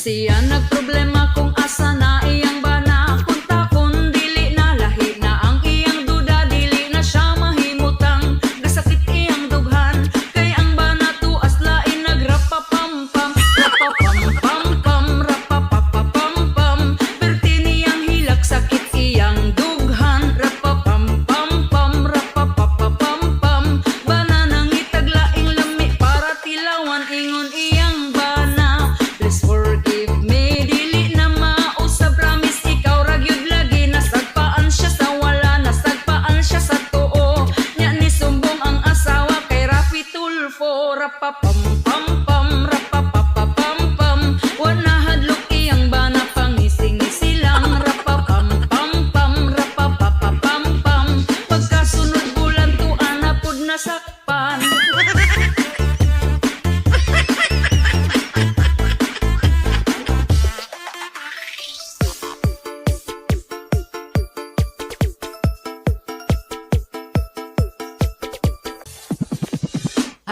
Siya nagproblema kung asa na iyang bana. Kung dili na lahi na ang iyang duda. Dili na siya mahimutang, gasakit iyang dughan. Kay ang bana tuas lain, nagrapapampam, rapapampampam, rapapapampam. Perti niyang hilak, sakit iyang dughan. Rapapampampam, rapapapampam. Bana nangitag laing lami para tilawan. Ingon iyang bana, "Please forgive me, dili na mausab, promise ikaw ra gyud lagi." Nasagpaan siya sa wala, nasagpaan siya sa tuo. Nya ni sumbong ang asawa kay Raffy Tulfo. Rapapampampam, rapapapampam. Wa nahadlok iyang bana, pangising-ngisi lang. Rapapampampam, rapapapampam. Pagkasunod bulan, tuan na pud nasakpan.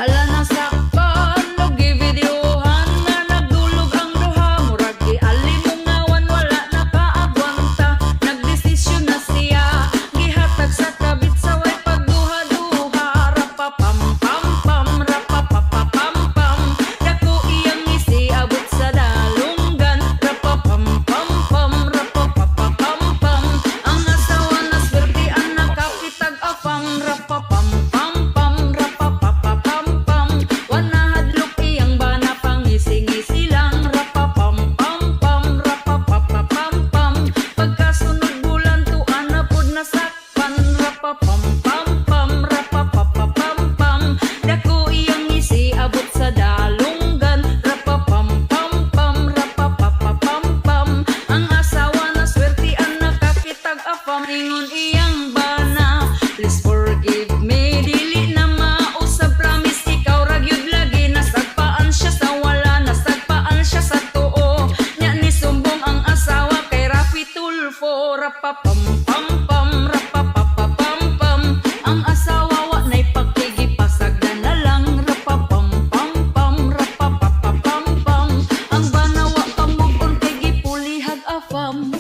Hala, nasakpan og givideohan nga nagdulog ang duha. Murag gialimungawan, wala nakaagwanta. Nagdesisyon na siya, gihatag sa kabit sa way pagduha-duha. Rapapampampam, rapapapampam. Dako iyang ngisi, abot sa dalunggan. Rapapampampam, rapapapampam. Ang asawa na swerte ang nakakitag afam. Rapapampampam, rapapapampam. Wa nahadlok iyang bana, pangisi-ngisi lang. Rapapampampam, rapapapampam. Pagkasunod bulan, tuan na pud nasakpan. Rapapampampam, rapapapampam. Dako iyang ngisi, abot sa dalunggan. Rapapampampam, rapapapampam. Ang asawa na swerte ang nakakitag afam. Ingon iyang bana, "Please forgive me, dili na mausab, promise ikaw ra gyud lagi." Nasagpaan siya sa wala, nasagpaan siya sa tuo. Nya ni sumbong ang asawa kay Raffy Tulfo. Rapapampampam, rapapapampam. Ang asawa wa nay pakigi, pasagdan na lang. Rapapampampam, rapapapampam. Ang bana wa pa move on kay gipulihag afam.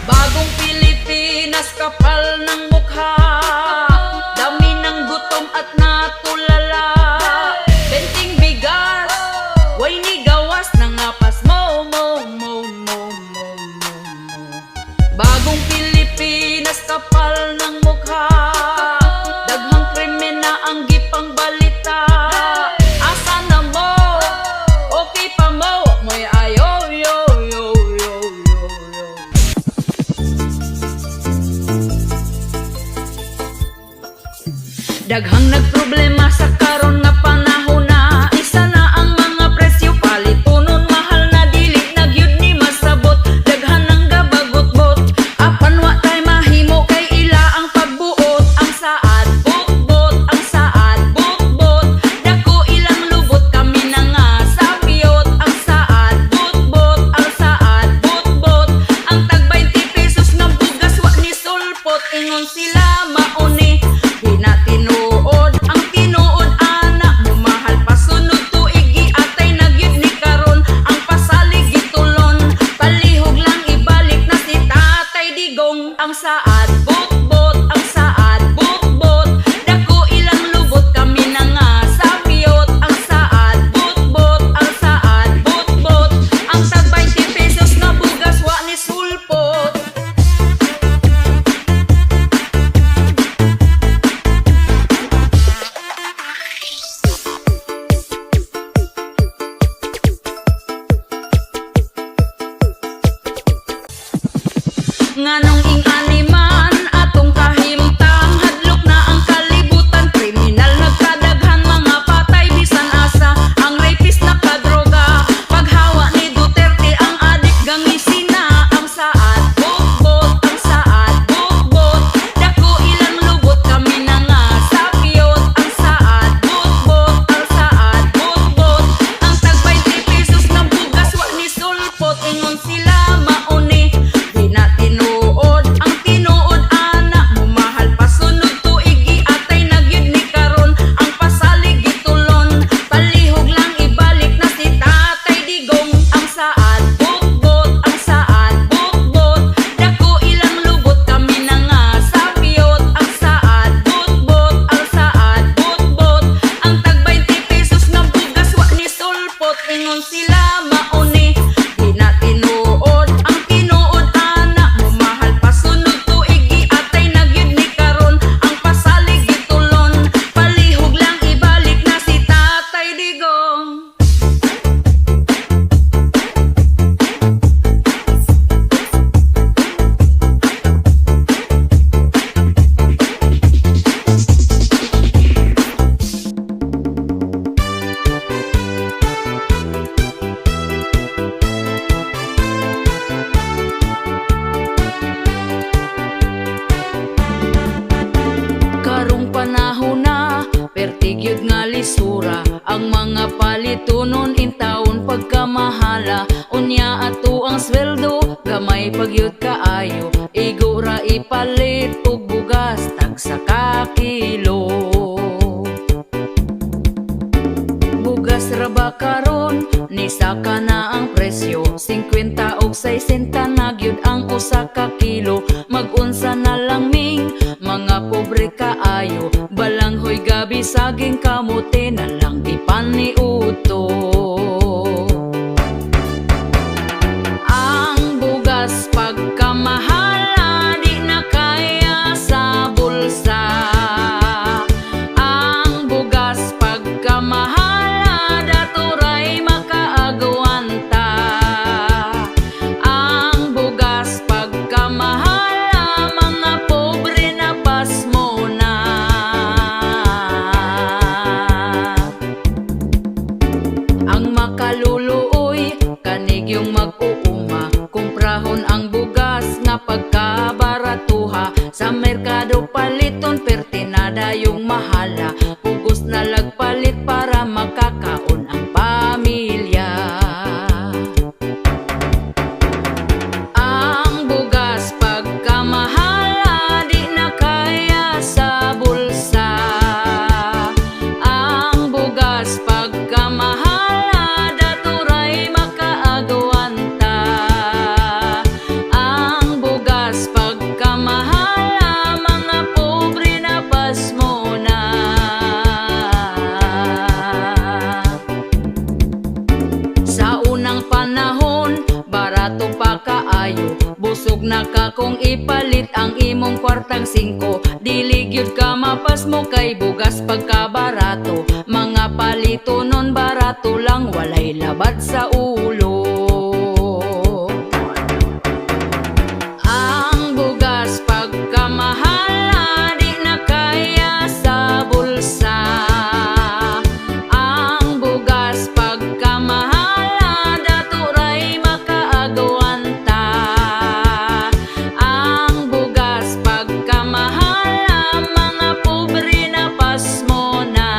Bagong Pilipinas, kapal ng mukha. Dami ng gutom at natulala. Benteng bigas, way ni gawas. Nangapas mo, mo, mo, mo, mo, mo, mo. Bagong Pilipinas, kapal ng mukha. Daghang krimen na ang gipang balita. Asa na mo? Okay pa mo? Mo'y ayo, yo, yo, yo, yo, yo. Daghang nagproblema sa karon nga panahon na. Isa na ang mga presyo, palitonon mahal na, dili na gyud ni masabot. Daghan ang gabagot-bot, apan wa tay mahimo kay ila ang pagbuot. Ang saad bot, ang saad bot, dako ilang lubot, kami na nga sapiyot. Ang saad bot, ang saad bot, ang tag 20 pesos nga bugas wa ni sulpot. Ingon sila mauni, di na tinuod. Ang tinuod ana, mumahal pa sunod tuig, giatay na gyud ni karon. Ang pasalig gitulon, palihog lang ibalik na si Tatay Digong. Ang saad bot, ang saad bot, dako ilang lubot, kami na nga sapiyot. Ang saad bot, ang saad bot, ang tag 20 pesos nga bugas wa ni sulpot. Nganong ing-ani man atong kahimtang, hadlok na ang kalibutan, kriminal nagkadaghan, mga patay bisan asa, ang rapist nakadroga. Paghawa ni Duterte ang adik gangisina. Ang saad bot, ang saad bot, dako ilang lubot, kami na nga sapiyot. Ang saad bot, ang saad bot, ang tag 20 pesos ng bugas. Lisura ang mga palitunon intawon pagkamahala. Unya ato ang sweldo gamay pa gyud kaayo, igo ra ipalit og bugas tagsa ka kilo. Bugas ra ba karon nisaka na ang presyo, 50 og 60 na gyud ang usa ka kilo. Mag-unsa na lang ming mga pobre kaayo, balanghoy, gabi, saging, kamote na lang ipaniudto. Ang bugas pagkamahala, di na kaya sa bulsa. Ang bugas pagkamahala, dato ray makaagwanta. Ang bugas pagkamahala, mga pobre na pasmo na. Ang makaluluoy kanigyong mag-uuma, kumprahon ang bugas nga pagkabaratuha. Sa merkado paliton pertinada yung mahala, pugos na lagpalit para makakaon ang pamilya. Ang bugas pagkamahala, di na kaya sa bulsa. Ang bugas pagkamahala, daturay makaagwanta. Ang bugas pagkamahala, mga pobre na pasmo na. Sa unang panahon, barato pa kaayo, busog na ka kung ipalit ang imong kwartang 5. Dili gyud ka mapasmo kay bugas pagkabarato, mga palito nun barato lang, walay labad sa ulo. Ang bugas pagkamahala, di na kaya sa bulsa. Ang bugas pagkamahala, daturay makaagwanta. Ang bugas pagkamahala, mga pobre na pasmo na.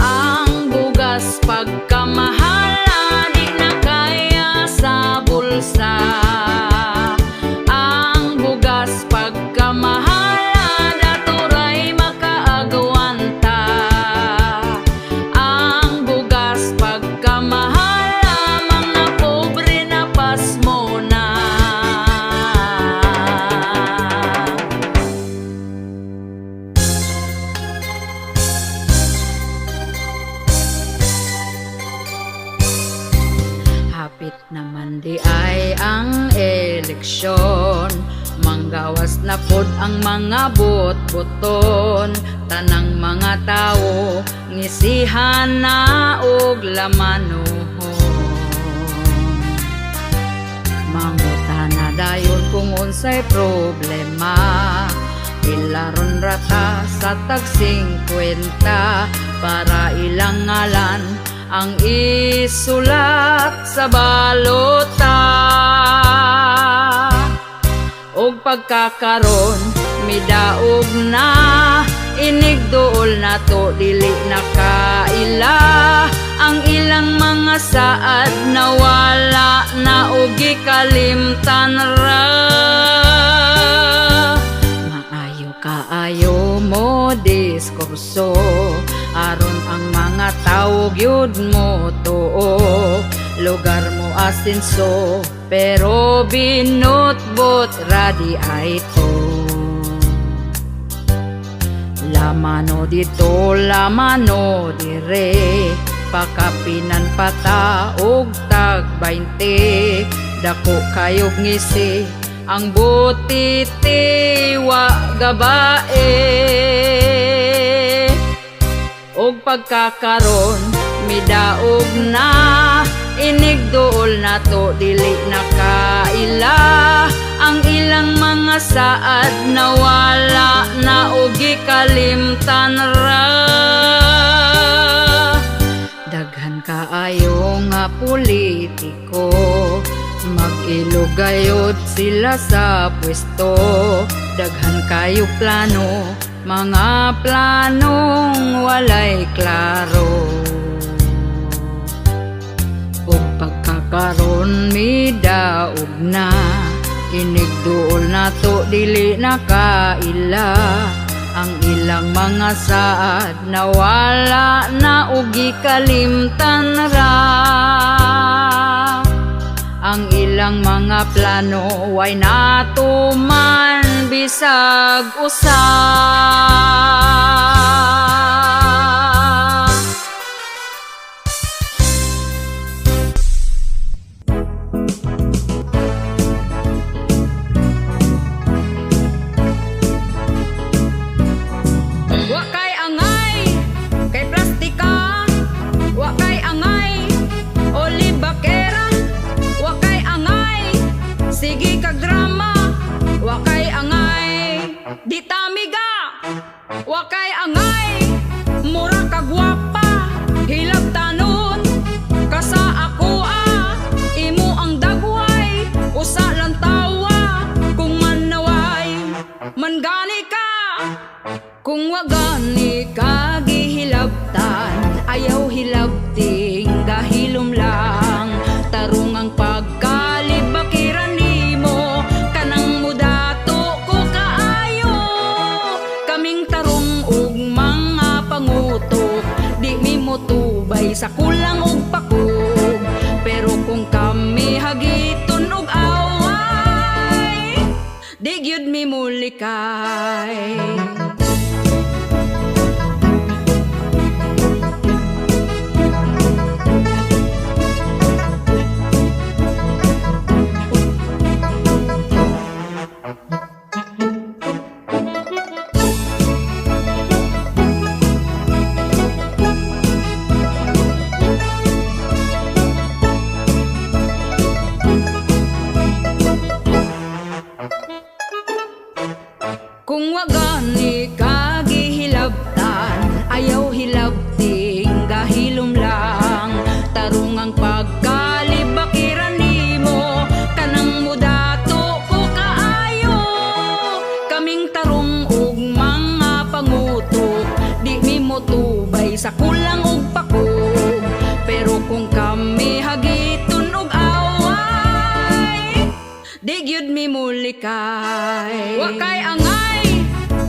Ang bugas pagkamahala, di na kaya sa bulsa. Ang bugas pagkamahala, daturay makaagwanta. Ang bugas pagkamahala, mga pobre na pasmo na. Hapit naman di ay ang eleksyon, manggawas na pod ang mga bot-boton. Tanang mga tawo ngisihan na og lamanuhon. Mangutana dayon kung unsay problema, ilaron rata sa tag 50 para ilang ngalan ang isulat sa balota. Og pagkakaron midaog na, inigduol na to, dili na kaila ang ilang mga saad na wala na og gikalimtan ra. Maayo kaayo mo diskurso, aron ang mga tawo gyud mo tuo. Lugar mo asenso, pero binutbot ra di ay to. Lamano dito, lamano dire, pakapinan pata og tag 20. Dako kayog ngisi ang butiti, wa gabae. Og pagkakaron midaog na, Inig duol nato dili na kaila. Ang ilang mga saad nawala na og gikalimtan ra. Daghan kaayo nga politiko, mag-ilog sila sa pwesto. Daghan kayo plano, mga planong walay klaro. Ug pagkakaron midaog na. Inigduol nato dili na kaila. Ang ilang mga saad nawala na og gikalimtan ra. Ang ilang mga plano way natuman bisag usa. Wa kay angay kay plastika. Wa kay angay olibakera. Wa kay angay sige kag drama. Wa kay angay di tamiga. Wa kay angay mura kag gwapa. Hilabtanon ka sa akoa. Imo ang dagway usa lang tawa. Kung manaway man gani ka. Kung wa gani ka gihilabtan, ayaw hilabting gahilom lang. Tarong ang pagkalibakiran nimo, kanang mudato ko kaayo. Kaming tarong og mga pangutok, di mi motubay sa kulang og pakog. Pero kung kami hagiton og away, di gyud mi mulikay. Kung wa gani ka gihilabtan, ayaw hilabting gahilom lang. Tarong ang pagkalibakiran nimo, kanang mudato ko kaayo. Kaming tarong og mga pangutok, di mi motubay sa kulang og pakog. Pero kung kami hagiton og away, di gyud mi mulikay. Wa kay angay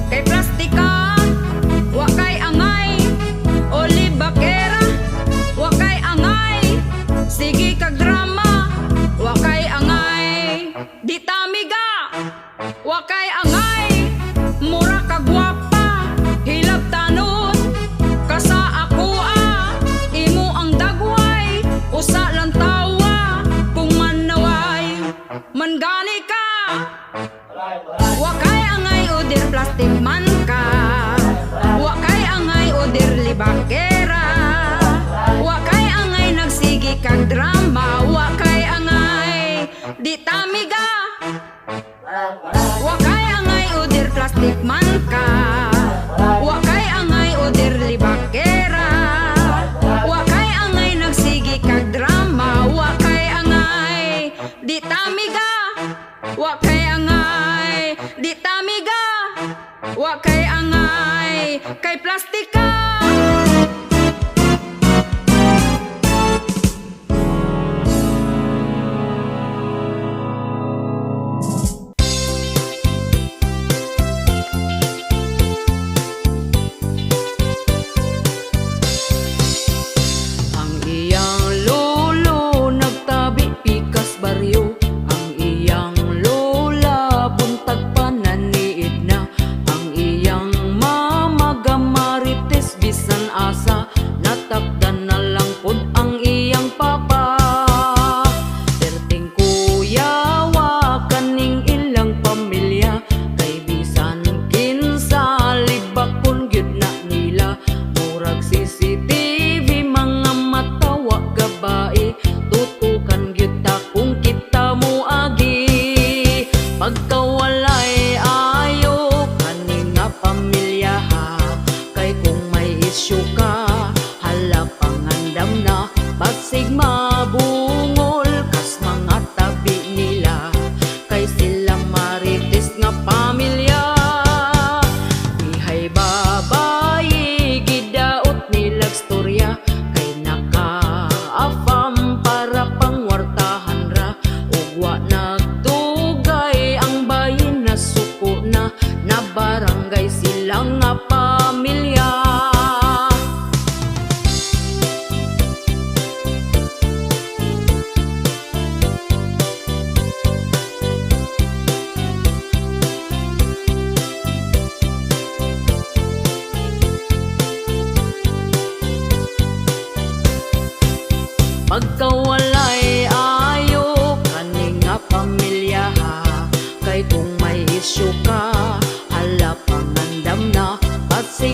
kay plastika. Wa kay angay olibakera. Wa kay angay sige kag drama. Wa kay angay di tamiga. Wa kay angay mura kag gwapa. Hilabtanon ka sa akoa. Imo ang dagway usa lang tawa. Kung manaway man gani ka. Wa kay angay oder plastic man ka. Wa kay angay oder libakera. Wa kay angay nagsige kag drama. Wa kay angay di tamiga. Wa kay angay oder plastic man ka. Wa kay angay oder libakera. Wa kay angay nagsige kag drama. Wa kay angay di tamiga. Wa kay angay di tamiga. Wa kay angay kay plastika. Ang iyang lolo nagtabi pikas baryo. Ang iyang lola buntag pa naniid na. Ang iyang mama gamarites.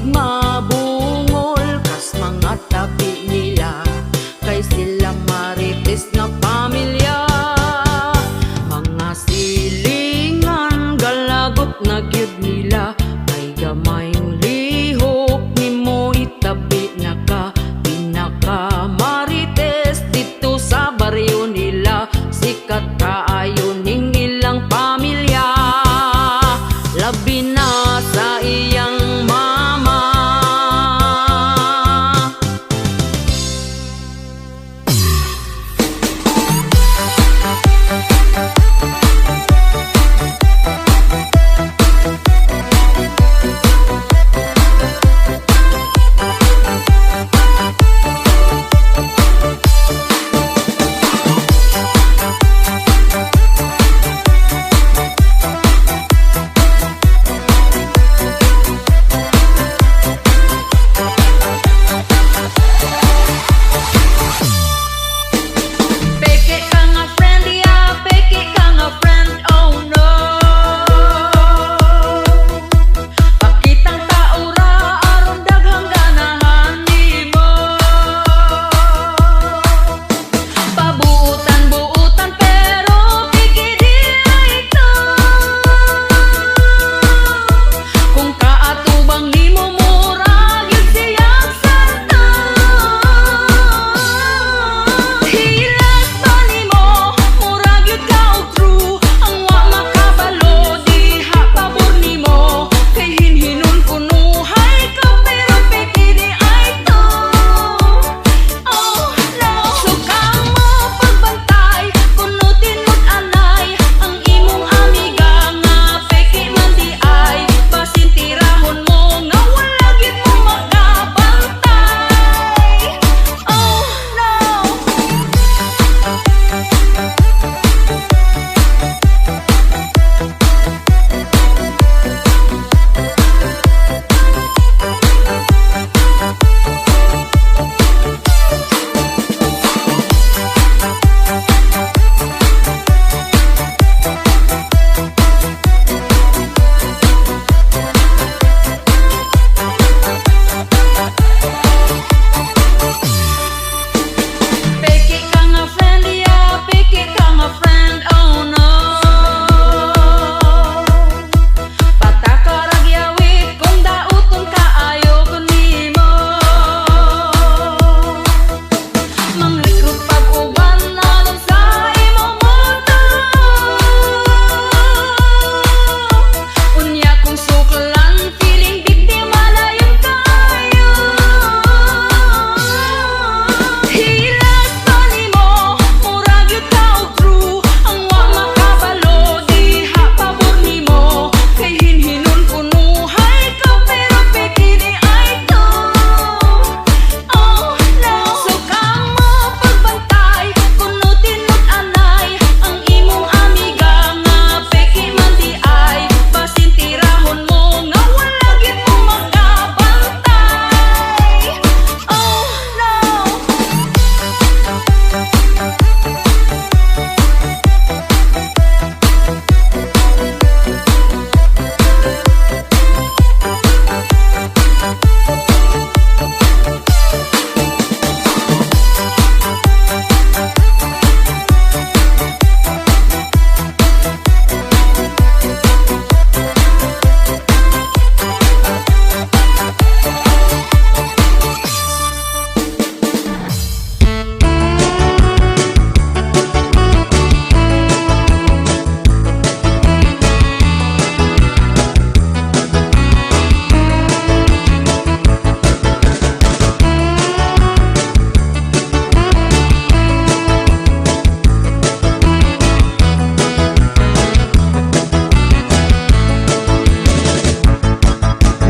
Basig mabungol kas mga tabi nila, kay sila marites nga pamilya. Mga silingan galagot na gyud nila, kay gamayng lihok nimo itabi na ka. Pinaka marites dito sa baryo nila, sikat kaayo ning ilang pamilya, labi na sa iyang mama. Peke ka nga friend, yeah, peke ka nga friend, oh no. Pakitang tao ra aron daghang ganahan nimo. Pabuutan-buutan pero peke diay to. Kung kaatubang nimo mura gyud siyang santo. Hilas ba nimo mura gyud ka og true? Ang wa makabalo diha pabor nimo, kay hinhinon kunuhay ka pero peke diay to. Oh no. So kamo pagbantay kuno tinud-anay ang imong amiga nga peke man diay, basin tirahon mo nga wala gyud mo makabantay. Oh no. Peke ka nga friend, yeah, peke ka nga friend, oh no. Pataka ra gyawit kung dauton kaayo kun nimo. Mangrecruit pag uban aron sa imong mundo. Unya kung suklan, feeling biktima dayon kayo. Hilas ba nimo, mura gyud ka og true? Ang wa makabalo diha pabor nimo, kay hinhinon kunuhay ka pero peke diay to. Oh no. So kamo pagbantay kuno tinud-anay ang imong amiga nga peke man diay, basin tirahon mo nga wala gyud mo makabantay. Oh no.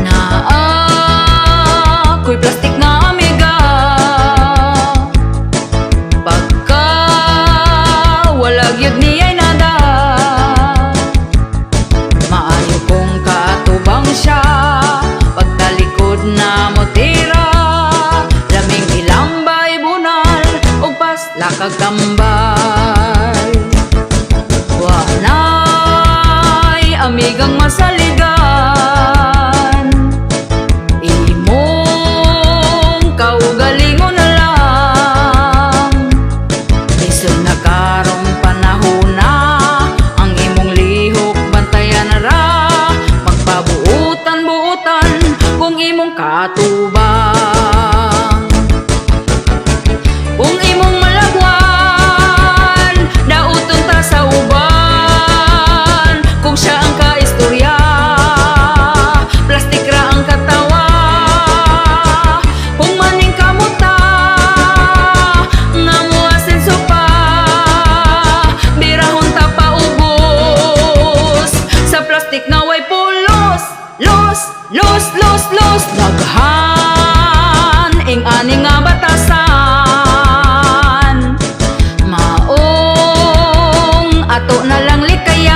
Naa ko'y plastic nga amiga, pagka wala gyud niya'y nada. Maayo kong kaatubang siya, pagtalikod na mo tira. Laming ilambay bunal ug paslakag tambay. Wa na'y amigang masaligan. Atubang. Kung imong malabwan, dauton ta sa uban. Kung siya ang kaistorya, plastik ra ang katawa. Kung maningkamot ta nga moasenso pa, birahon ta paubos sa plastik nga way pulos. Los, los, los, los. Daghan ing ani nga batasan, maong ato na lang likayan.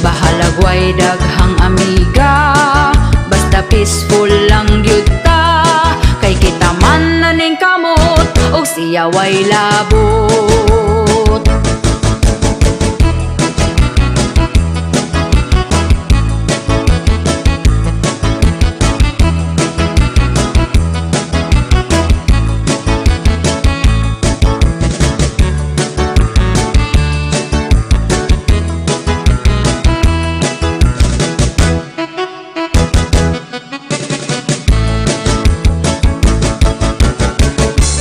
Bahalag way daghang amiga, basta peaceful lang gyud ta, kay kita man naningkamot og siya way labot.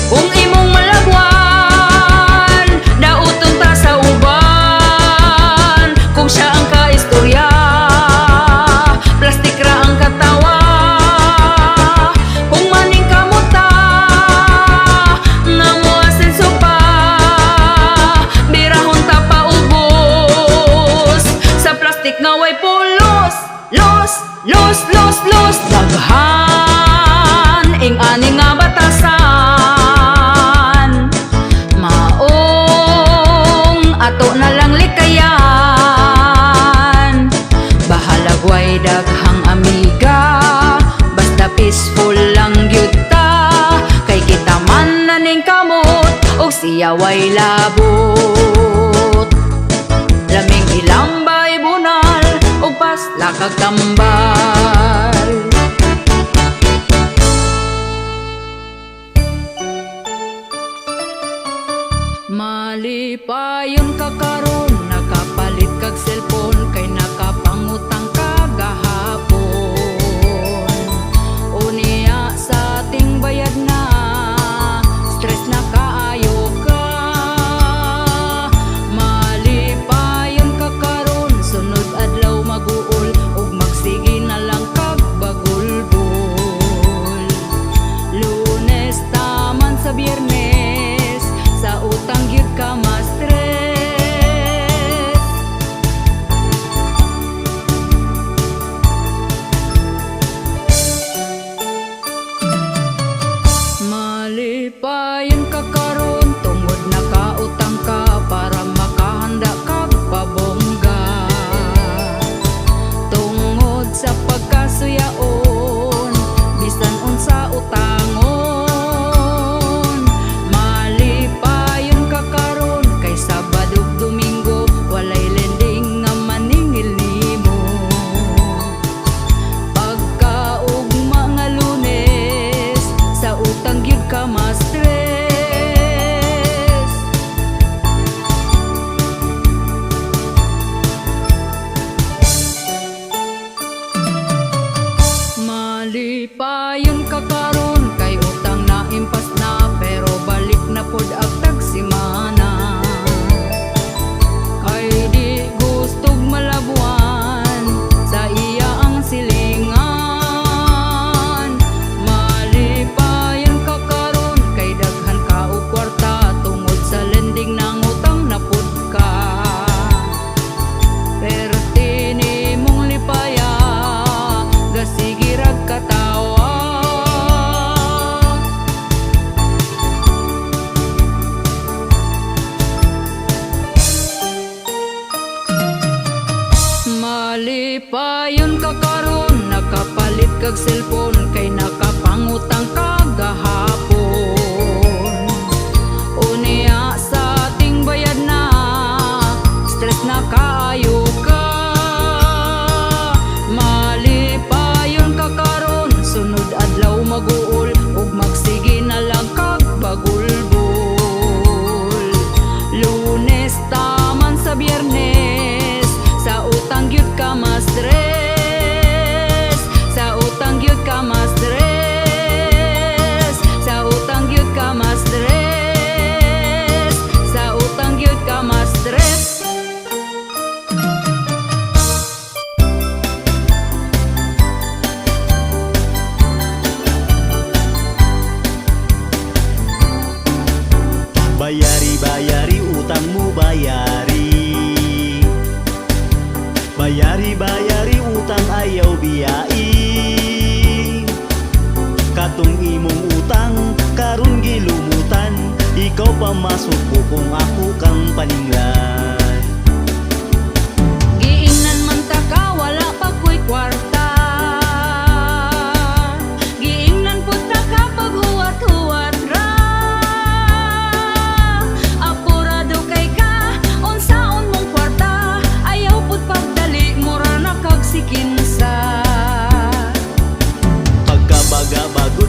Kung imong malabwan, dauton ta sa uban. Kung siya ang kaistorya, plastik ra ang katawa. Kung maningkamot ta nga moasenso pa, birahon ta paubos sa plastik nga way pulos. Los, los, los, los. Daghan ing ani nga batasan, maong ato na lang likayan. Bahalag way daghang amiga, basta peaceful lang gyud ta, kay kita man naningkamot og siya way labot. Laming ilambay bunal og paslakag tambal. Malipayon ka karon, nakapalit kag cellphone, kay nakapangutang ka gahapon. Unya sa ting bayad na, stress na kaayo ka. Malipayon ka karon, sunod adlaw maguol ug magsige na lang kag bagulbol. Lunes taman sa Biyernes, sa utang gyud ka ma-stress. Malipayon ka karon tungod nakautang ka para makahanda kag pabongga. Tungod sa pagkasuyaon, bisan unsa utangon. Malipayon ka karon kay Sabado ug Domingo, walay lending nga maningil nimo. Pagkaugma nga Lunes, sa utang gyud ka ma-stress. Malipayon ka karon kay utang na impas na, pero balik na pod ang tagsimana. Kay di gustog malabuan sa iya ang silingan. Malipayon ka karon kay daghan ka og kwarta tungod sa lending nangutang na pud ka. Perti nimong lipaya, gasige rag katawa. Malipayon ka karon, nakapalit kag cellphone, kay nakapangutang ka gahapon. Unya sa ting bayad na, stress na kaayo ka. Malipayon ka karon, sunod adlaw maguol ug magsige na lang kag bagulbol. Lunes taman sa Biyernes, sa utang gyud ka ma-stress. Sa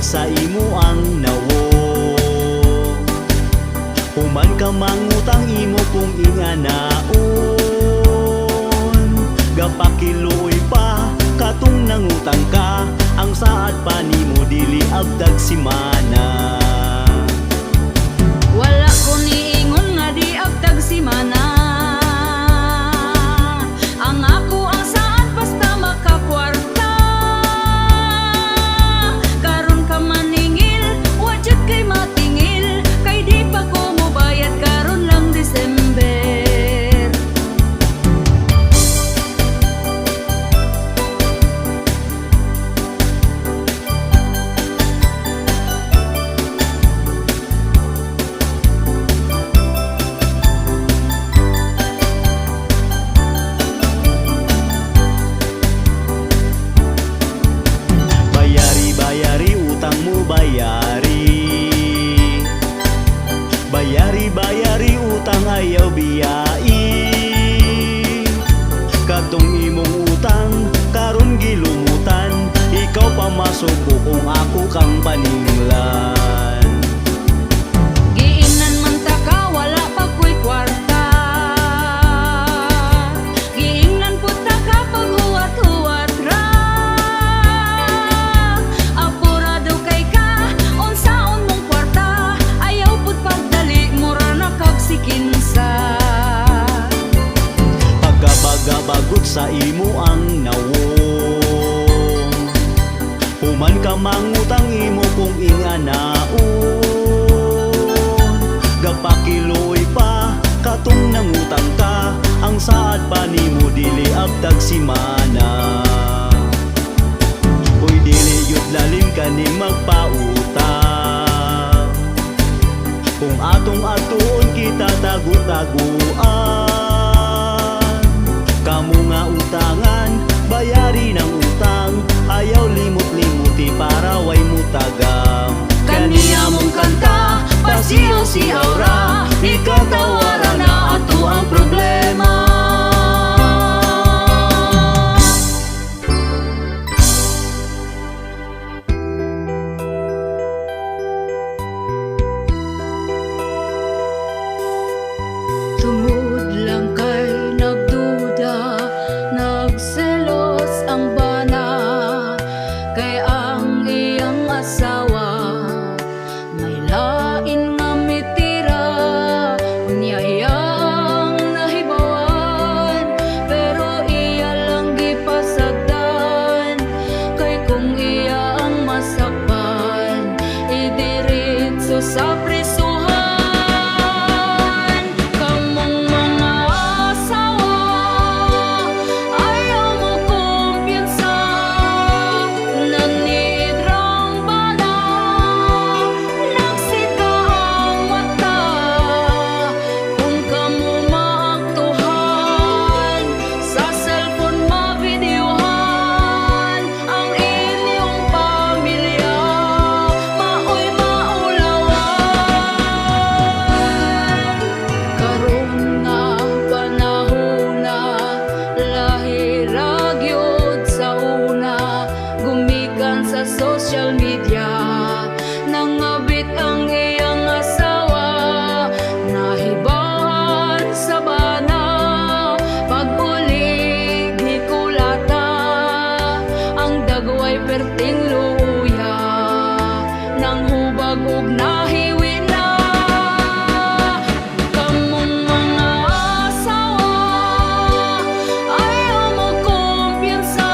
sa imo ang nawong. Human ka mangutang, imo kung inganaon. Gapakiluoy pa katong nangutang ka. Ang saad pa nimo dili abtag simana. Wala ko niingon nga di abtag simana. Ang ako ang saad basta makakwarta. Karon ka maningil, wa jud kay matingil, kay di pa ko mobayad, karon lang December. Bayari, bayari utang mo, bayari. Bayari, bayari utang, ayaw biyai. Katong imong utang karon gilumutan. Ikaw pa masuko kung ako kang paninglan. Giingnan man ta ka, wala pa ko'y kwarta. Giingnan pud ta ka, paghuwat-huwat ra. Apurado kay ka, unsaon mong kwarta. Ayaw pud pagdali, mura na kag sikinsa. Pagkabaga-bagot sa imo ang nawong. Human ka mangutang, imo kung inganaon. Gapakiluoy pa katong nangutang ka. Ang saad pa nimo dili abtag simana. Uy, dili yun lalim kaning magpautang. Kung atong atuon kita tagu-taguan. Kamu nga utangan, bayari ng utang. Ayaw limot-limuti para way mutagam. Kaniya mong kanta, pasiyaw-siyaw ra. Ikatawara na ato ang problema. Tungod lang kay nagduda, nagselos ang bana, kay ang iyang asawa may lain nga mitira. Unya iyang nahibawan, pero iya lang gipasagdan, kay kung iya ang masakpan, idiretso sa prisuhan. Kamong mga asawa, ayaw mo kumpiyansa. Nanidrang bana, nagsika ang mata. Kung kamo maaktuhan, sa cellphone mavideohan ang inyong pamilya, maoy maulawan. Karon nga panahona, lahi ra gyud sa una. Gumikan sa social media, nangabit ang iyang asawa. Nahibawan sa bana, pag-uli gikulata. Ang dagway perting luya, nang hubag ug nahiwi na. Kamong mga asawa, ayaw mo kumpiyansa.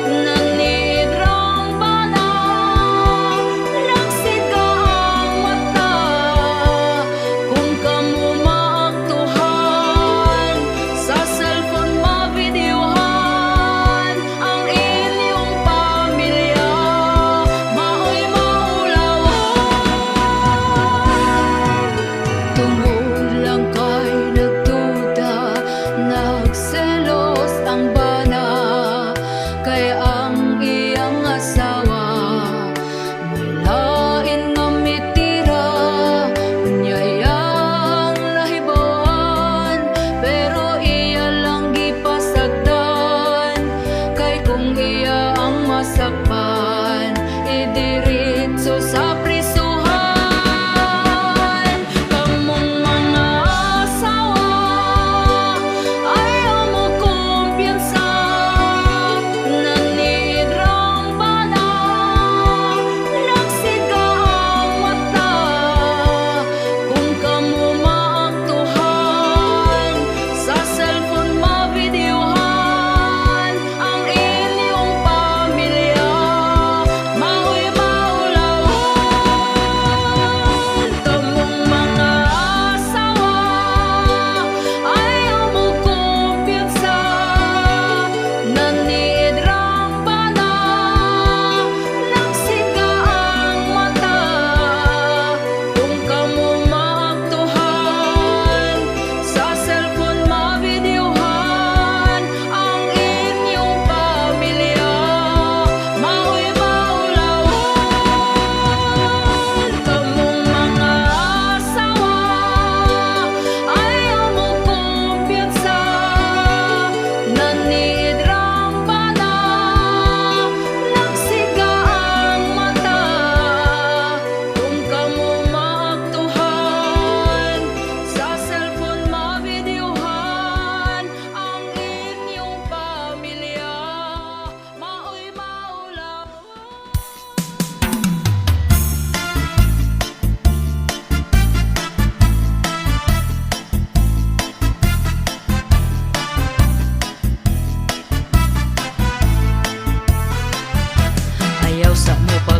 Nanidrang bana, nagsika ang mata. Kung kamo maaktuhan, sa cellphone mavideohan ang inyong pamilya, maoy maulawan.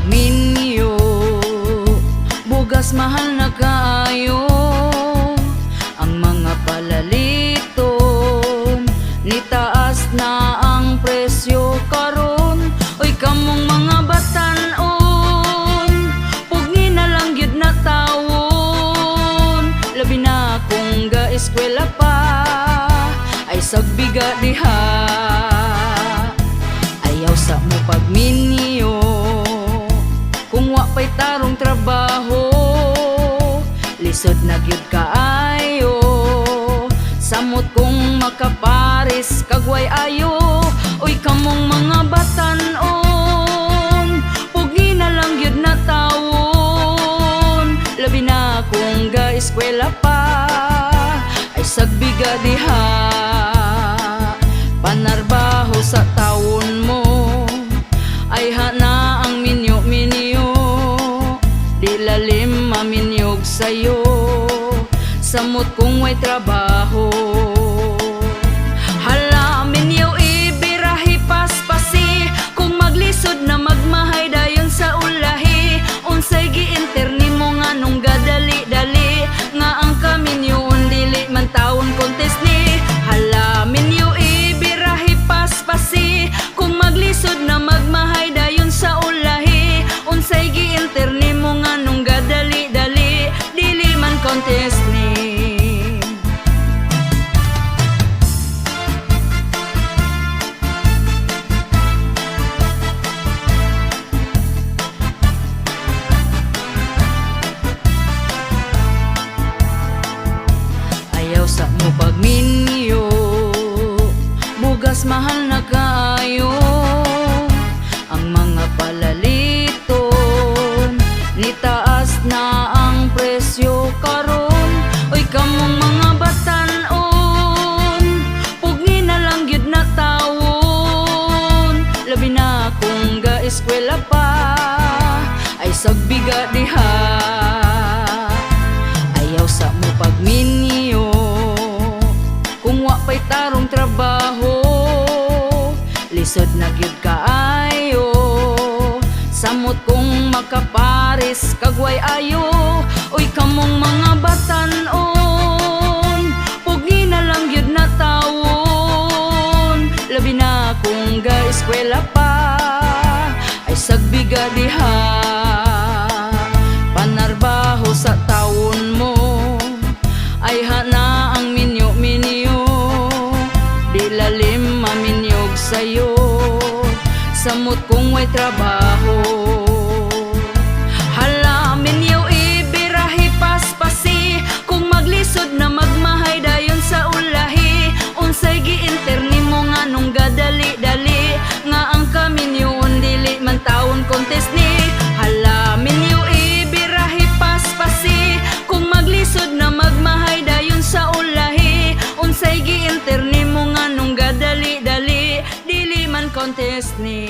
pagminyo. Bugas mahal na kaayo. Ang mga palaliton, nitaas na ang presyo karon. Oy, kamong mga batanon, pugni na lang gyud na tawon. Labi na kung ga-eskwela pa, ay sagbiga diha. Ayaw sa mo pagminyo kung wa pa'y tarong trabaho. Lisod na gyud kaayo, samot kung makapares kag way ayo. Uy, kamong mga batanon, pugni na lang gyud na tawon. Labi na kung ga-eskwela pa, ay sagbiga diha. Panarbaho sa tawon mo, ay hana ang minyo-minyo. Di lalim maminyog sayo, samot kung way trabaho. Hala, minyo ibirahi paspasi. Kung maglisod na magmahay dayon sa ulahi. Unsay gi-enter nimo nga nung gadali-dali, nga ang kaminyoon dili man tawon contest ni? Hala, minyo ibirahi paspasi. Kung maglisod na magmahay dayon sa ulahi. Unsay gi-enter nimo nga nung gadali-dali, dili man contest ni? Ayaw sa mo pagminyo. Bugas mahal na kaayo. Ang mga palaliton, nitaas na ang presyo karon. Oy, kamong mga batanon, pugni na lang gyud na tawon. Labi na kung ga-eskwela pa, ay sagbiga diha. Ayaw sa mo pagminyo kung wa pa'y tarong trabaho. Lisod na gyud kaayo, samot kung makapares kag way ayo. Uy, kamong mga batanon, pugni na lang gyud na tawon. Labi na kung ga-eskwela pa, ay sagbiga diha. Panarbaho sa tawon mo, ay hana ang minyo-minyo. Di lalim maminyog sayo, samot kung way trabaho. Hala, minyo ibirahi paspasi. Kung maglisod na magmahay dayon sa ulahi. Unsay gi-enter nimo nga nung gadali-dali, nga ang kaminyoon dili man tawon contest ni? Hala, minyo ibirahi paspasi. Kung maglisod na magmahay dayon sa ulahi. Unsay gi-enter nimo nga nung gadali-dali, dili man contest ni?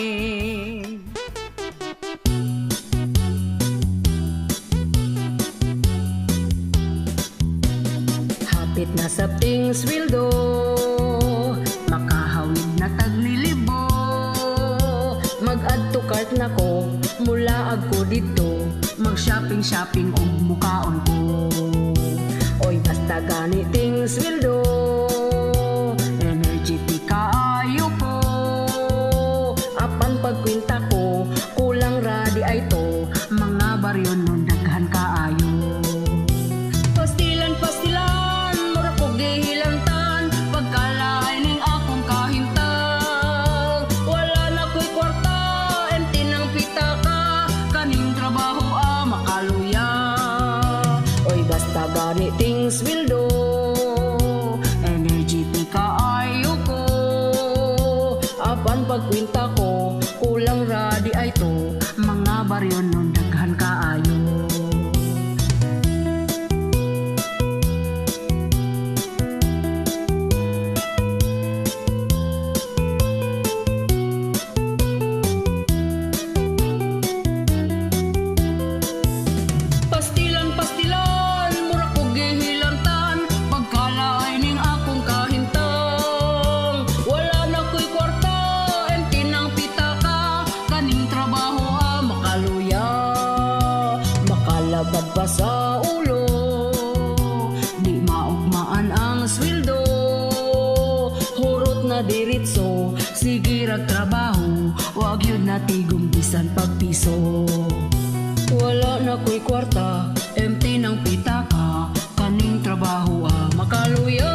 Hapit na sabting sweldo, makahawid na tag nilibo. Mag-add to cart na ko, mulaag ko dito. Mag shopping shopping og mukaon ko. Oy, basta gani ting sweldo, energetic kaayo ko. Apan pagkwenta ko, kulang ra di ay to. Mga baryo nun daghan kaayo. Pastilan, pastilan, mura ko gihilantan. Pagkalain ning akong kahimtang, wala na ko'y kwarta, empty ng pitaka. Kaning trabaho ah, makaluya. Oy, basta gani ting sweldo, energetic kaayo ko. Apan pagkwenta ko, kulang ra di ay to. Mga baryo nun daghan kaayo. Pastilan, pastilan, mura ko gihilantan. Pagkalain ning akong kahimtang, wala na ko'y kwarta, empty ng pitaka. Kaning trabaho ah, makaluya. Babad pa sa ulo. Di maugmaan ang sweldo. Hurot na diretso. Sige rag trabaho. Wa gyud na tigom bisan pagpiso. Wala na ko'y kwarta. Empty ng pitaka. Kaning trabaho ah, makaluya.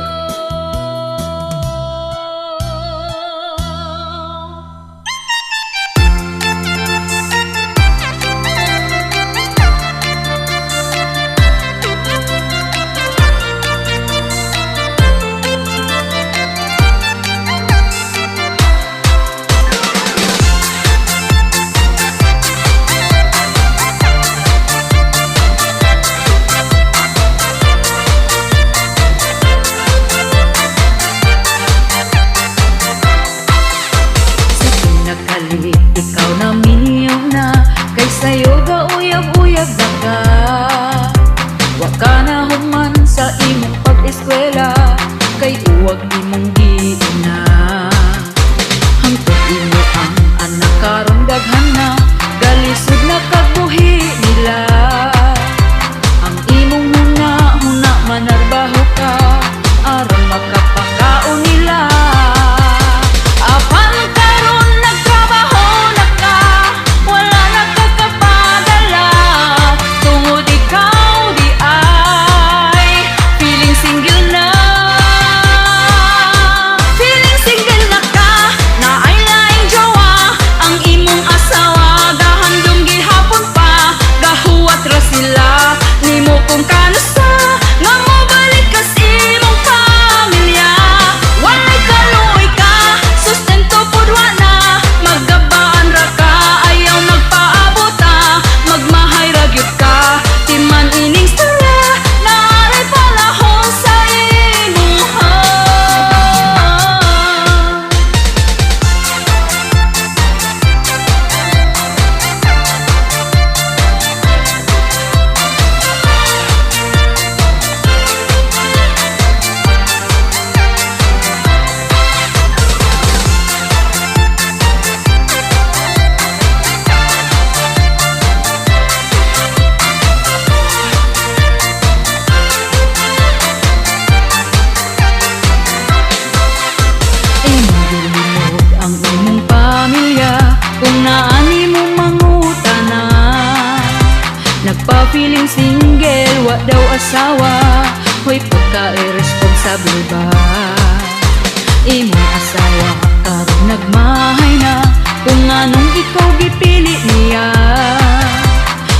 Sa pinakali, ikaw na minyo na. Kay sayo ga uyab-uyab na ka. Wa ka na human sa imong pag-eskwela. Kay uwag imong giina. Hangtod imo ang anak karon daghan na. Galisod na kagbuhi nila. Ang imong huna-huna manarbaho ka aron makapakaon nila. Apan karon nagtrabaho na ka, wala na ka kapadala. Tungod ikaw di ay feeling single na. Feeling single na ka, naay laing jowa. Ang imong asawa gahandom gihapon pa. Gahuwat ra sila nimo kung kanusa nga mobalik ka sa imong pamilya. Walay kaluoy ka, sustento pud wa na. Maggabaan ra ka, ayaw nagpaabot ah. Magmahay ra gyud ka, timan ining storya naaray panahon sa imuha. Imong gilimod ang imong pamilya kung naa nimo mangutana. Nagpa-feeling single, wa daw asawa. Hoy, pagka-irresponsable ba? Imong asawa karon nagmahay na. Kung anong ikaw gipili niya.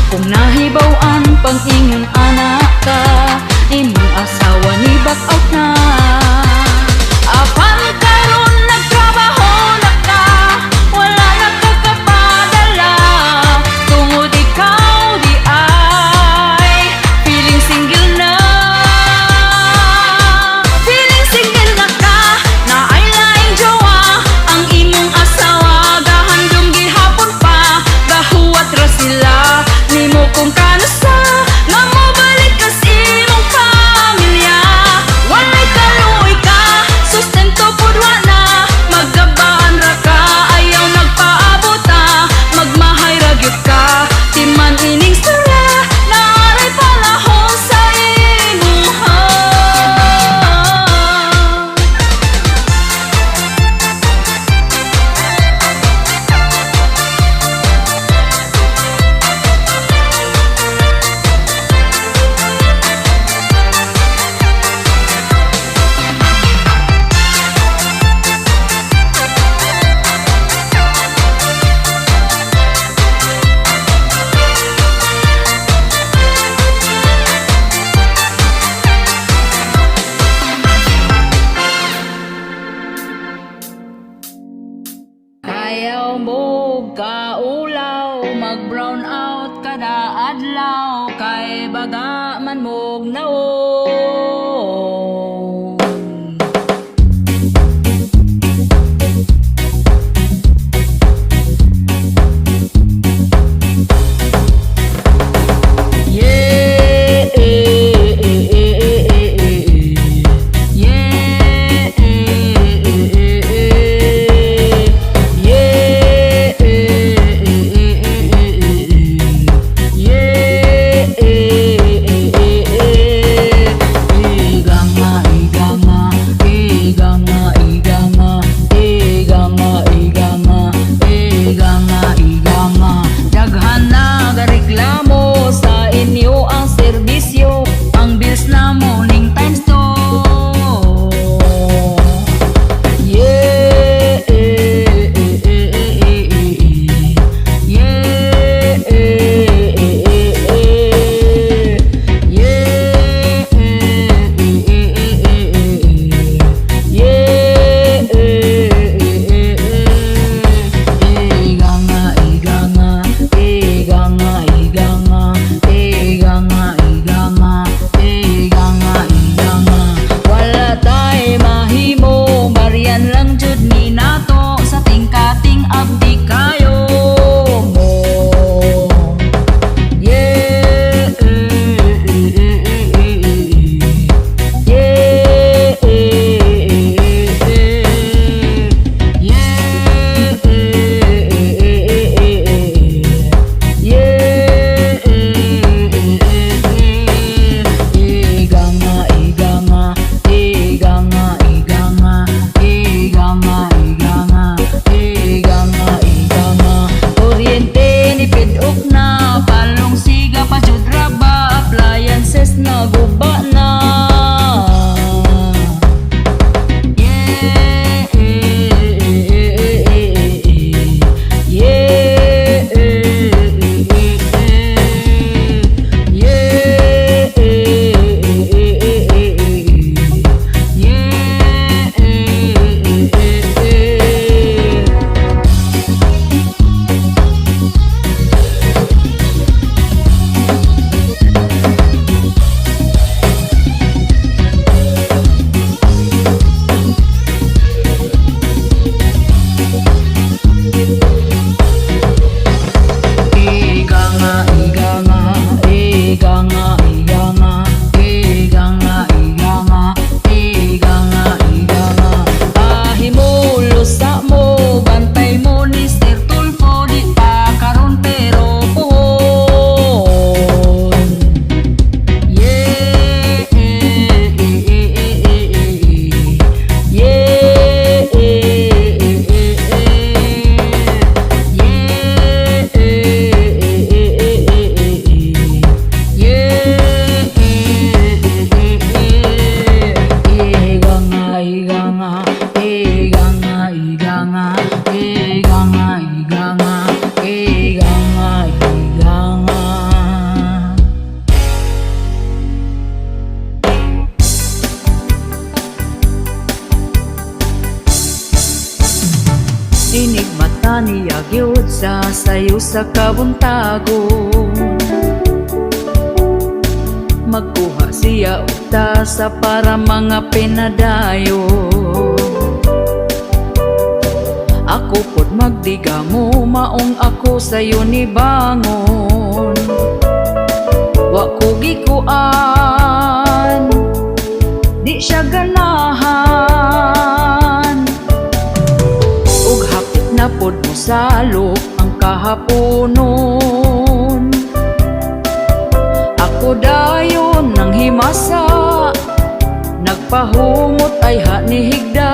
Kung nahibaw-an pang ingon anak ka, imong asawa ni back out na. Apan karon nagtrabaho na ka, wala na ka kapadala. Tungod ikaw di ay feeling single na. Feeling single na ka, naay laing jowa. Ang imong asawa gahandom gihapon pa. Gahuwat ra sila nimo kung kanusa nga mobalik ka sa imong pamilya. Walay kaluoy ka, sustento pud wa na. Maggabaan ra ka, ayaw nagpaabot ah. Magmahay ra gyud ka, timan ining storya naaray panahon sa imuha. Ayaw mo kaulaw, mag brown out kada adlaw kay baga man mog naong. Yeah, eh, eh, eh, eh, eh, eh, eh. Yeah, eh, eh, eh, eh. Yeah, eh, eh, eh, eh, eh, eh. Yeah, eh, Nipidok na. Palong siga pa jud ra ba? Appliances na guba na. Yeah. Iga nga, iga nga, iga nga, iga nga, iga nga, iga nga, iga nga, iga nga. Pahimulos sa mo, bantay mo ni Sir Tulfo, di pa karon pero puhon. Yeah. Iga nga, iga nga, iga nga, iga nga, iga nga, iga nga, iga nga, iga nga. Inigmata niya gyud sa sayo sa kabuntagon. Magkuha siya og tasa para mga pinadayon. Ako pod magdigamo, maong ako sayo ni bangon. Wa ko gikuan, di siya ganahan. Ug hapit na pod mosalop ang kahaponon. Ako dayon nang himasa, nagpahumot ay ha ni higda.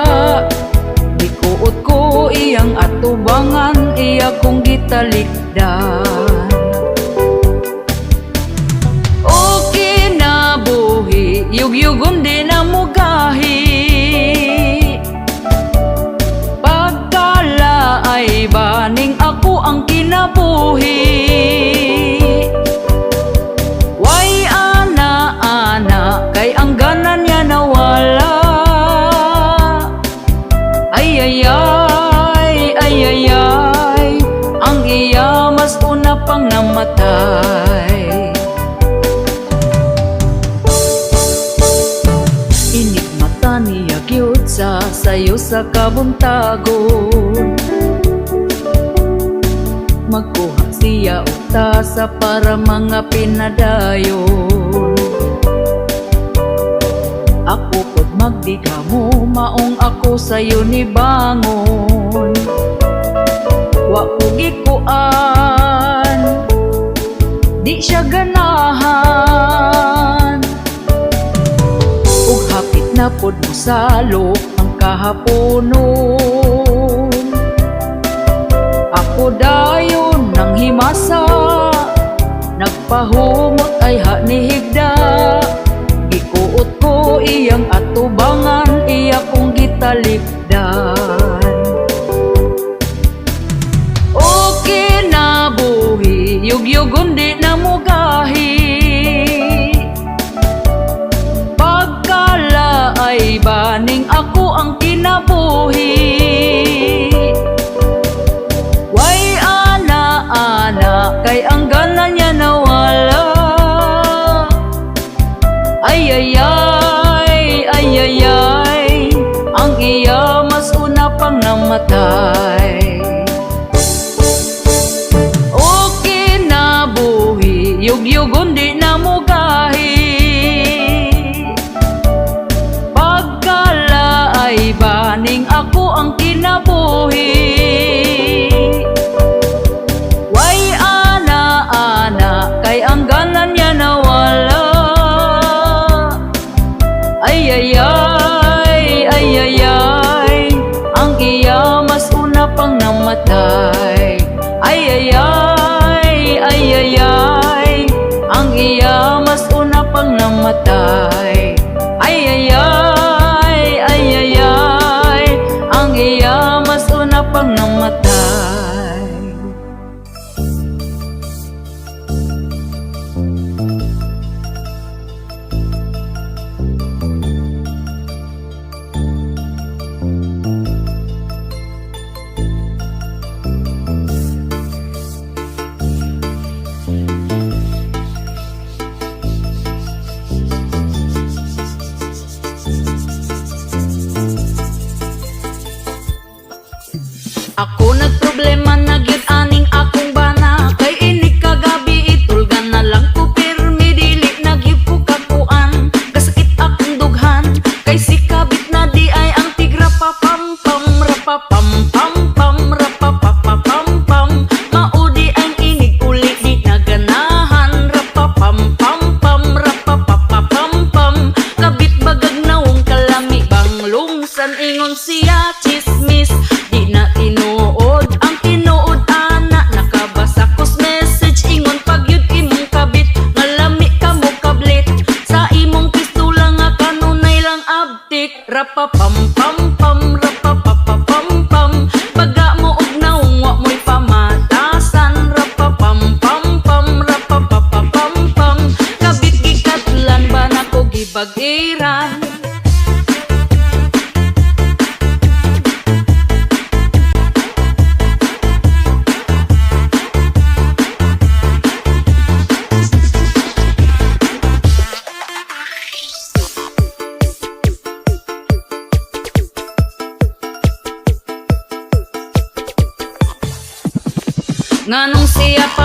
Gikuot ko iyang atubangan, iya kong gitalikdan. O kinabuhi, yugyugon di na mugahi. Pagkala ay baning ako ang kinabuhi. Way ana ana, kay ang gana niya nawala. Ay ay ay, ay ay ay, ang iya mas una pang namatay. Inigmata niya gyud sa sayo sa kabuntagon. Magkuha siya og tasa para mga pinadayon. Ako pod magdigamo, maong ako sayo ni bangon. Wa ko gikuan, di siya ganahan. Ug hapit na pod mosalop ang kahaponon. Ako dayon nang himasa, nagpahumot ay ha ni higda. Gikuot ko iyang atubangan, iya kong gitalikdan. O kinabuhi, yugyugon di na mugahi. Pagkala ay baning ako ang kinabuhi. Way ana ana, kay ang gana niya nawala. Ay ay ay, ay ay ay, ang iya mas una pang namatay. O kinabuhi, yugyugon di na mugahi. Pagkala ay baning ako ang kinabuhi. Way ana ana, kay ang gana niya nawala. Ay ay ay, ay ay ay, ang iya mas una pang namatay. Ay ay ay.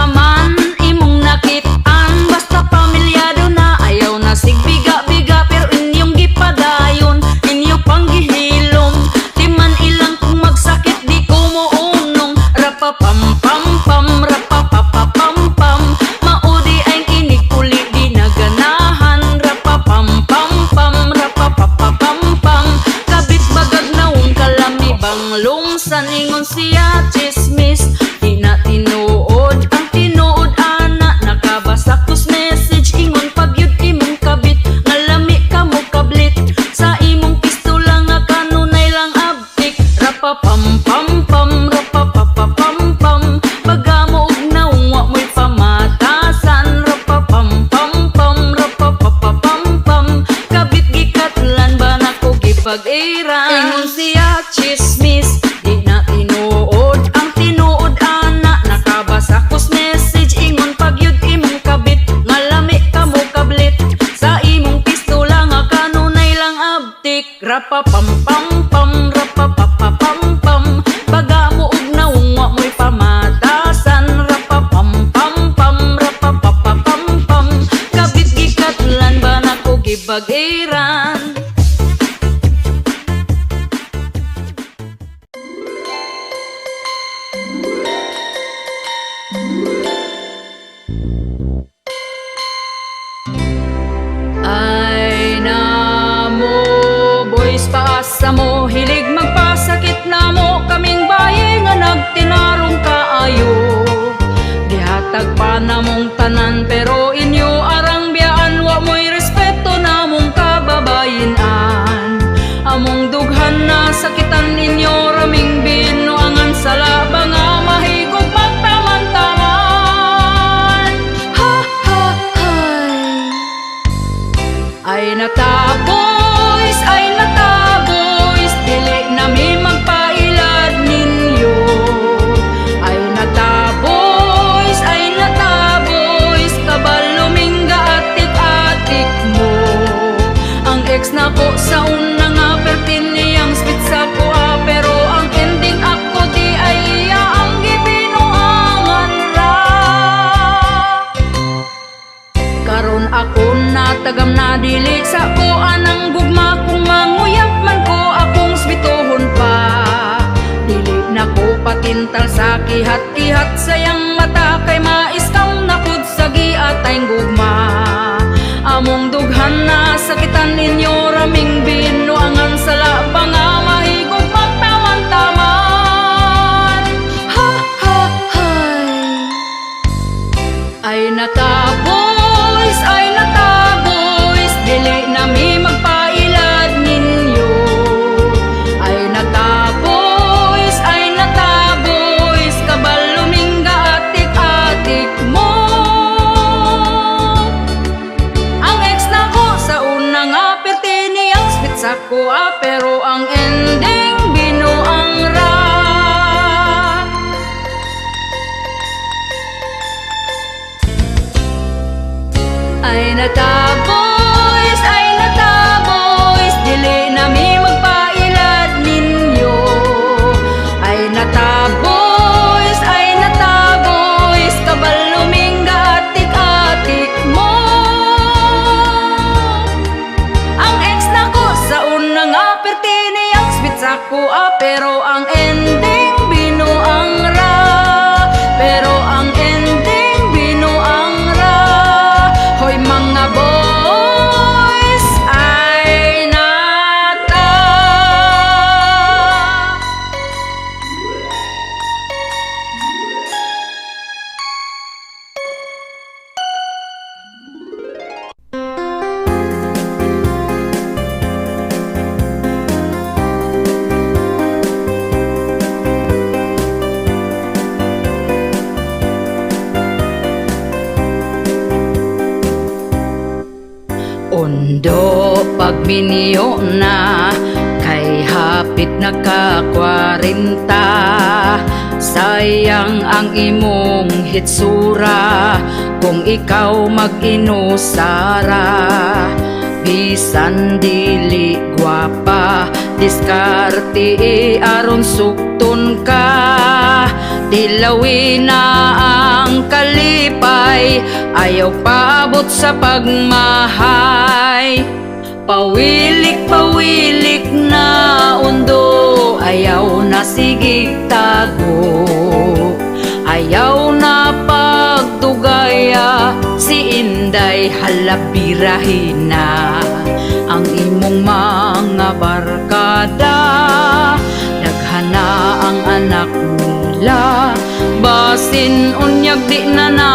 pa man imong nakitaan, basta pamilyado na. Ayaw na sigbiga-biga, pero inyong gipadayon, inyo pang gihilom. Di man ilang kung magsakit, di ko mo unong. Rapa pam pam pam, rapa pa pa pam pam. Maudi ang inig uli, di naganahan. Rapa pam pam pam, rapa pa pa pam pam. Kabit bagag naong kalami bang lungsan. Ingon siya chismis, di na tinuod. Ang tinuod ana, nakabasa kus message. Ingon pagyud imong kabit, nga lami ka mo kablit sa imong pistola nga kanunay lang abtik. Rapa pam pam pam, rapa pa pa pam pam. Baga mo og naong, wa mo'y pamatasan. Rapa pam pam pam, rapa pa pa pam pam. Kabit gikatlan ba nako gipag-iran. Ingon siya chismis, di na tinuod. Ang tinuod ana, nakabasa kus message. Ingon pagyud imong kabit, nga lami ka mo kablit sa imong pistola nga kanunay lang abtik. Rapa pam pam pam, rapa pa pa pam pam. Baga mo og naong, wa mo'y pamatasan. Rapa pam pam pam, rapa pa pa pam pam. Kabit gikatlan ba nako gibag-iran. Ay namo boys, paasa mo, hilig magpasakit namo. Kaming baye nga nagtinarong kaayo, gihatag pa namong tanan, pero inyo arang biyaan. Wa mo'y respeto namong kababayenan. Among dughan na sakitan, inyo raming binuangan. Sa labang nga mahigog magtaman-taman. Ha ha hay. Ay nata boys, ay nata boys, dili nami magpailad ninyo. Ay nata boys, ay nata boys, kabalo mingga atik-atik mo. Ang ex na ko sa una nga pertin niyang spit sa kuha, pero ang ending ako di ay iya ang gibinuangan ra. Karon ako natagam na dili sa ko anang gugma. Kung manguyab man ko, akong sbituhon pa. Dili na ko patintal sa kihat-kihat sayang mata, kay maiskam na pud sa giatay gugma. Among dughan na sakitan, inyo raming binuangan. Sa labang nga mahigog magtaman-taman. Ha ha hay. Ay nata boys, ay nata boys, dili nami magpailad ninyo. Ay nata boys, ay nata boys, kabalo mingga atik-atik mo. Ang ex na ko sa una nga perti niyang spit sa kuha, pero ang ending binuang ra. Ay nata boys, ay nata boys, dili nami magpailad ninyo. Ay nata boys, ay nata boys, kabalo mingga atik-atik mo. Ang ex na ko sa una nga perti niyang spit sa kuha, pero ang ending binuang ra. Pero ang ending binuang ra. Hoy mga boys, ay nata. Undo pagminyo na, kay hapit naka 40. Sayang ang imong hitsura kung ikaw mag-inusara. Bisan dili gwapa, diskarte aron sukton ka. Tilawi na ang kalipay, ayaw paabot sa pagmahay. Pawilik, pawilik na, undo. Ayaw na sige tago. Ayaw na pagdugaya. Si Inday, halabirahin na ang imong mga barkada. Daghan na ang anak nila. Basin unyag di na na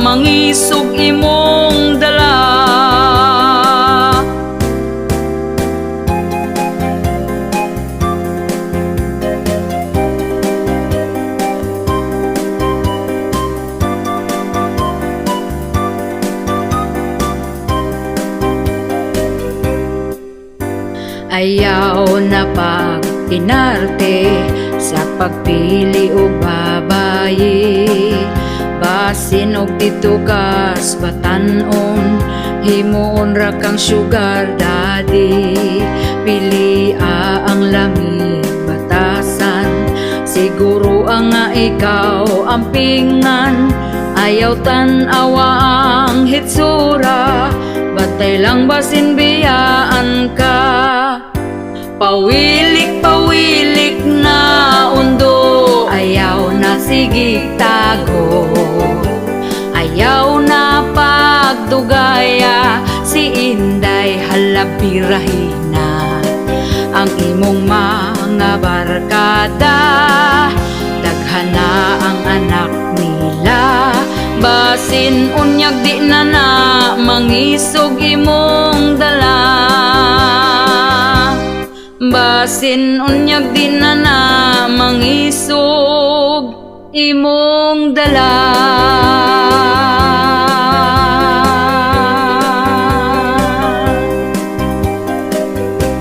mangisog imong dala. Ayaw na pagtinarte sa pagpili og babaye. Basin og didto kas batan-on, himuon ra kang sugar daddy. Pilia ang lami batasan. Siguro ang nga ikaw ang pingan. Ayaw tan-awa ang hitsura. Batay lang basin biyaan ka. Pawilik, pawilik na, undo. Ayaw na sige tago. Ayaw na pagdugaya. Si Inday, halabirahin na ang imong mga barkada. Daghan na ang anak nila. Basin unyag di na na mangisog imong dala. Basin unyag di na na mangisog imong dala.